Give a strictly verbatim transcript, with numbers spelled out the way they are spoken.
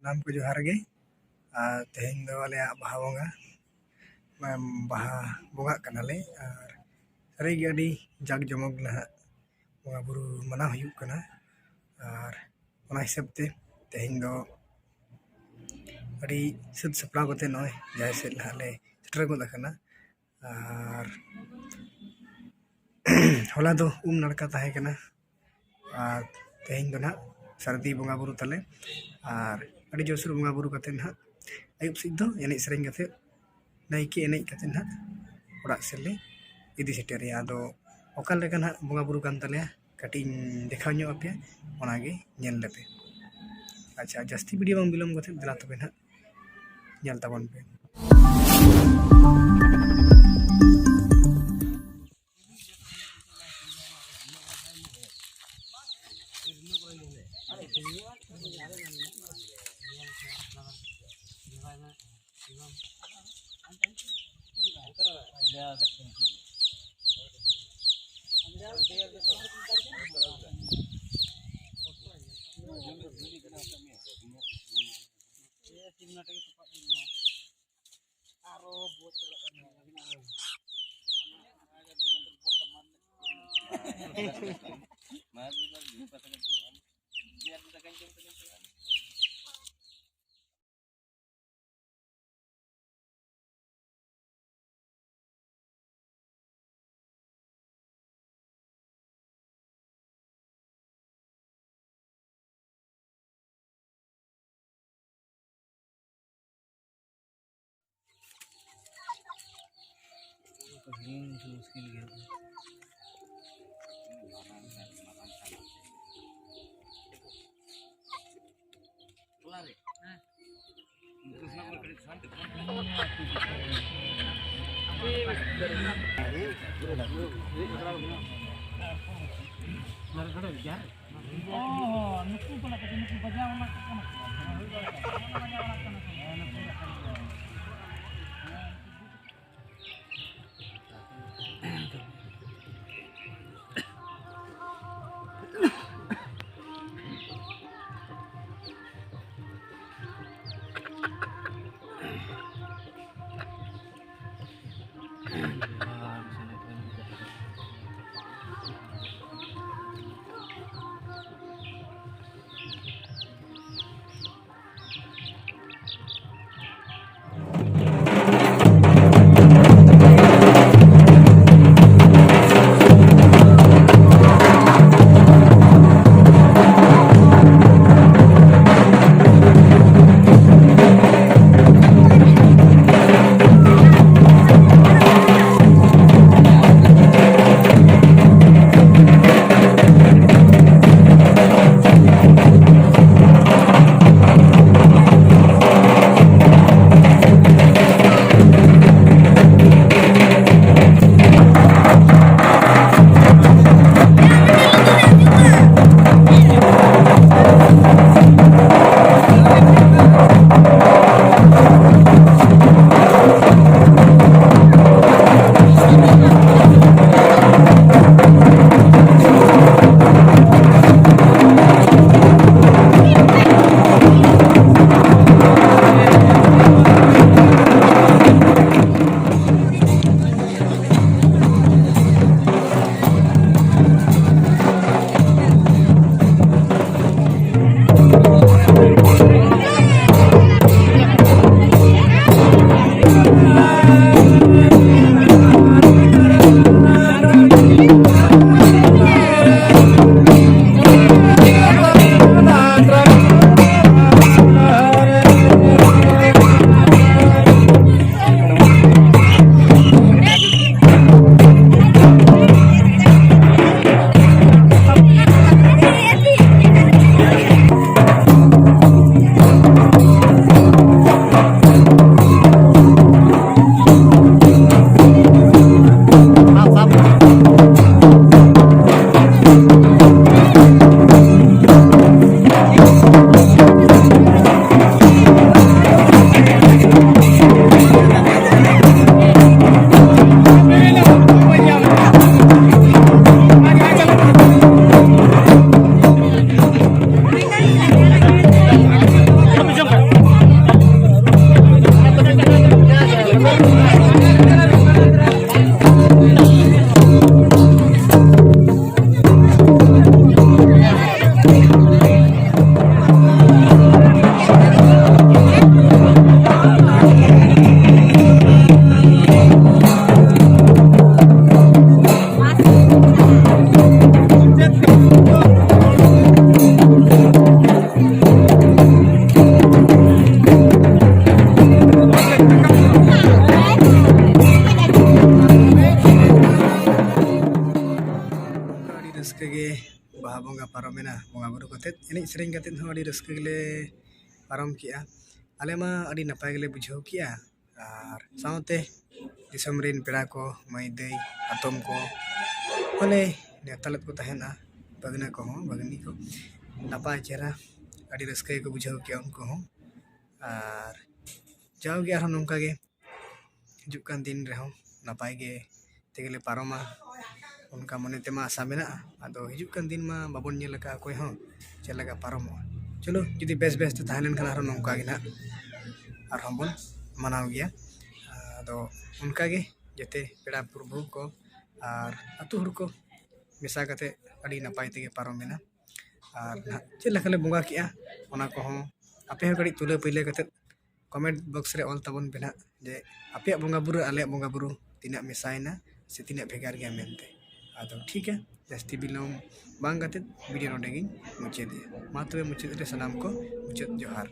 ᱥᱟᱱᱟᱢ ᱠᱚ ᱡᱚᱦᱟᱨ ᱜᱮ᱾ ᱟᱨ ᱛᱮᱦᱮᱧ ᱫᱚ ᱟᱞᱮᱭᱟᱜ ᱵᱟᱦᱟ ᱵᱚᱸᱜᱟ, ᱵᱟᱦᱟ ᱵᱚᱸᱜᱟᱜ ᱠᱟᱱᱟᱞᱮ᱾ ᱟᱨ ᱥᱟᱹᱨᱤᱜᱮ ᱟᱹᱰᱤ ᱡᱟᱠ ᱡᱚᱢᱚᱠ ᱱᱟᱦᱟᱜ ᱵᱚᱸᱜᱟ ᱵᱩᱨᱩ ᱢᱟᱱᱟᱣ ᱦᱩᱭᱩᱜ ᱠᱟᱱᱟ᱾ ᱟᱨ ᱚᱱᱟ ᱦᱤᱥᱟᱹᱵ ᱛᱮ ᱛᱮᱦᱮᱧ ᱫᱚ ᱟᱹᱰᱤ ᱥᱟᱹᱛ ᱥᱟᱯᱲᱟᱣ ᱠᱟᱛᱮ ᱱᱚᱜᱼᱚᱭ ᱡᱟᱦᱮᱨ ᱥᱮᱫ ᱱᱟᱦᱟᱜ ᱞᱮ ᱥᱮᱴᱮᱨ ᱜᱚᱫ ᱟᱠᱟᱱᱟ᱾ ᱟᱨ ᱦᱚᱞᱟ ᱫᱚ ᱩᱢ ᱱᱟᱲᱠᱟ ᱛᱟᱦᱮᱸ ᱠᱟᱱᱟ, ᱟᱨ ᱛᱮᱦᱮᱧ ᱫᱚ ᱱᱟᱦᱟᱜ ᱥᱟᱹᱨᱫᱤ ᱵᱚᱸᱜᱟ ᱵᱩᱨᱩ ᱛᱟᱞᱮ᱾ ᱟᱨ ᱟᱹᱰᱤ ᱡᱳᱨᱥᱳᱨ ᱵᱚᱸᱜᱟ ᱵᱩᱨᱩ ᱠᱟᱛᱮ ᱱᱟᱦᱟᱜ ᱟᱹᱭᱩᱵ ᱥᱮᱫ ᱫᱚ ᱮᱱᱮᱡ ᱥᱮᱨᱮᱧ ᱠᱟᱛᱮ, ᱱᱟᱭᱠᱮ ᱮᱱᱮᱡ ᱠᱟᱛᱮ ᱱᱟᱦᱟᱜ ᱚᱲᱟᱜ ᱥᱮᱫ ᱞᱮ ᱤᱫᱤ ᱥᱮᱴᱮᱨᱮᱭᱟ᱾ ᱟᱫᱚ ᱚᱠᱟ ᱞᱮᱠᱟ ᱱᱟᱦᱟᱜ ᱵᱚᱸᱜᱟ ᱵᱩᱨᱩ ᱠᱟᱱ ᱛᱟᱞᱮᱭᱟ, ᱠᱟᱹᱴᱤᱡ ᱤᱧ ᱫᱮᱠᱷᱟᱣ ᱧᱚᱜ ᱟᱯᱮᱭᱟ, ᱚᱱᱟᱜᱮ ᱧᱮᱞ ᱞᱮᱯᱮ᱾ ᱟᱪᱪᱷᱟ, ᱡᱟᱹᱥᱛᱤ ᱵᱷᱤᱰᱤᱭᱳ ᱵᱟᱝ ᱵᱤᱞᱚᱢ ᱠᱟᱛᱮ ᱫᱮᱞᱟ ᱛᱚᱵᱮ ᱱᱟᱦᱟᱜ ᱧᱮᱞ ᱛᱟᱵᱚᱱ ᱯᱮ᱾ ᱱᱩᱠᱩ ᱠᱟᱱᱟ ᱠᱚ, ᱱᱩᱠᱩ ᱵᱟᱡᱟᱣ ᱚᱱᱟ ᱠᱚ ᱠᱟᱱᱟ ᱠᱚ᱾ ᱵᱟᱡᱟᱣ ᱚᱱᱟ ᱠᱟᱱᱟ ᱠᱚ᱾ ᱯᱟᱨᱚᱢᱮᱱᱟ ᱵᱚᱸᱜᱟ ᱵᱩᱨᱩ ᱠᱟᱛᱮᱫ, ᱮᱱᱮᱡ ᱥᱮᱨᱮᱧ ᱠᱟᱛᱮᱫ ᱦᱚᱸ ᱟᱹᱰᱤ ᱨᱟᱹᱥᱠᱟᱹ ᱜᱮᱞᱮ ᱯᱟᱨᱚᱢ ᱠᱮᱜᱼᱟ᱾ ᱟᱞᱮ ᱢᱟ ᱟᱹᱰᱤ ᱱᱟᱯᱟᱭ ᱜᱮᱞᱮ ᱵᱩᱡᱷᱟᱹᱣ ᱠᱮᱜᱼᱟ, ᱟᱨ ᱥᱟᱶᱛᱮ ᱫᱤᱥᱚᱢ ᱨᱮᱱ ᱯᱮᱲᱟ ᱠᱚ, ᱢᱟᱹᱭ ᱫᱟᱹᱭ, ᱦᱟᱛᱚᱢ ᱠᱚ, ᱢᱟᱱᱮ ᱱᱮᱣᱛᱟ ᱞᱮᱫ ᱠᱚ ᱛᱟᱦᱮᱱᱟ, ᱵᱷᱟᱹᱜᱽᱱᱟᱹ ᱠᱚᱦᱚᱸ, ᱵᱷᱟᱹᱜᱽᱱᱤ ᱠᱚ, ᱱᱟᱯᱟᱭ ᱪᱮᱦᱨᱟ ᱟᱹᱰᱤ ᱨᱟᱹᱥᱠᱟᱹ ᱜᱮᱠᱚ ᱵᱩᱡᱷᱟᱹᱣ ᱠᱮᱜᱼᱟ ᱩᱱᱠᱩ ᱦᱚᱸ᱾ ᱟᱨ ᱡᱟᱣᱜᱮ ᱟᱨᱦᱚᱸ ᱱᱚᱝᱠᱟ ᱜᱮ ᱦᱤᱡᱩᱜ ᱠᱟᱱ ᱫᱤᱱ ᱨᱮᱦᱚᱸ ᱱᱟᱯᱟᱭ ᱜᱮ ᱛᱮᱜᱮ ᱞᱮ ᱯᱟᱨᱚᱢᱟ, ᱚᱱᱠᱟ ᱢᱚᱱᱮ ᱛᱮᱢᱟ ᱟᱥᱟ ᱢᱮᱱᱟᱜᱼᱟ᱾ ᱟᱫᱚ ᱦᱤᱡᱩᱜ ᱠᱟᱱ ᱫᱤᱱ ᱢᱟ ᱵᱟᱵᱚᱱ ᱧᱮᱞ ᱟᱠᱟᱫᱼᱟ ᱚᱠᱚᱭ ᱦᱚᱸ ᱪᱮᱫ ᱞᱮᱠᱟ ᱯᱟᱨᱚᱢᱚᱜᱼᱟ᱾ ᱪᱚᱞᱚ, ᱡᱩᱫᱤ ᱵᱮᱥ ᱵᱮᱥ ᱛᱮ ᱛᱟᱦᱮᱸ ᱞᱮᱱᱠᱷᱟᱱ ᱟᱨᱦᱚᱸ ᱱᱚᱝᱠᱟ ᱜᱮ ᱱᱟᱦᱟᱜ ᱟᱨᱦᱚᱸ ᱵᱚᱱ ᱢᱟᱱᱟᱣ ᱜᱮᱭᱟ᱾ ᱟᱫᱚ ᱚᱱᱠᱟ ᱜᱮ ᱡᱟᱛᱮ ᱯᱮᱲᱟ ᱯᱨᱚᱵᱷᱩ ᱠᱚ ᱟᱨ ᱟᱹᱛᱩ ᱦᱚᱲ ᱠᱚ ᱢᱮᱥᱟ ᱠᱟᱛᱮ ᱟᱹᱰᱤ ᱱᱟᱯᱟᱭ ᱛᱮᱜᱮ ᱯᱟᱨᱚᱢᱮᱱᱟ᱾ ᱟᱨ ᱱᱟᱦᱟᱜ ᱪᱮᱫ ᱞᱮᱠᱟ ᱞᱮ ᱵᱚᱸᱜᱟ ᱠᱮᱜᱼᱟ, ᱚᱱᱟ ᱠᱚᱦᱚᱸ ᱟᱯᱮ ᱦᱚᱸ ᱠᱟᱹᱴᱤᱡ ᱛᱩᱞᱟᱹ ᱯᱟᱹᱭᱞᱟᱹ ᱠᱟᱛᱮ comment box ᱨᱮ ᱚᱞ ᱛᱟᱵᱚᱱ ᱯᱮ ᱱᱟᱦᱟᱜ ᱡᱮ ᱟᱯᱮᱭᱟᱜ ᱵᱚᱸᱜᱟ ᱵᱩᱨᱩ ᱟᱨ ᱟᱞᱮᱭᱟᱜ ᱵᱚᱸᱜᱟ ᱵᱩᱨᱩ ᱛᱤᱱᱟᱹᱜ ᱢᱮᱥᱟᱭᱮᱱᱟ ᱥᱮ ᱛᱤᱱᱟᱹᱜ ᱵᱷᱮᱜᱟᱨ ᱜᱮᱭᱟ ᱢᱮᱱᱛᱮ᱾ ᱟᱫᱚ ᱴᱷᱤᱠᱟ, ᱡᱟᱹᱥᱛᱤ ᱵᱤᱞᱚᱢ ᱵᱟᱝ ᱠᱟᱛᱮ video ᱱᱚᱰᱮ ᱜᱤᱧ ᱢᱩᱪᱟᱹᱫᱮᱜᱼᱟ᱾ ᱢᱟ ᱛᱚᱵᱮ ᱢᱩᱪᱟᱹᱫ ᱨᱮ ᱥᱟᱱᱟᱢ ᱠᱚ ᱢᱩᱪᱟᱹᱫ ᱡᱚᱦᱟᱨ᱾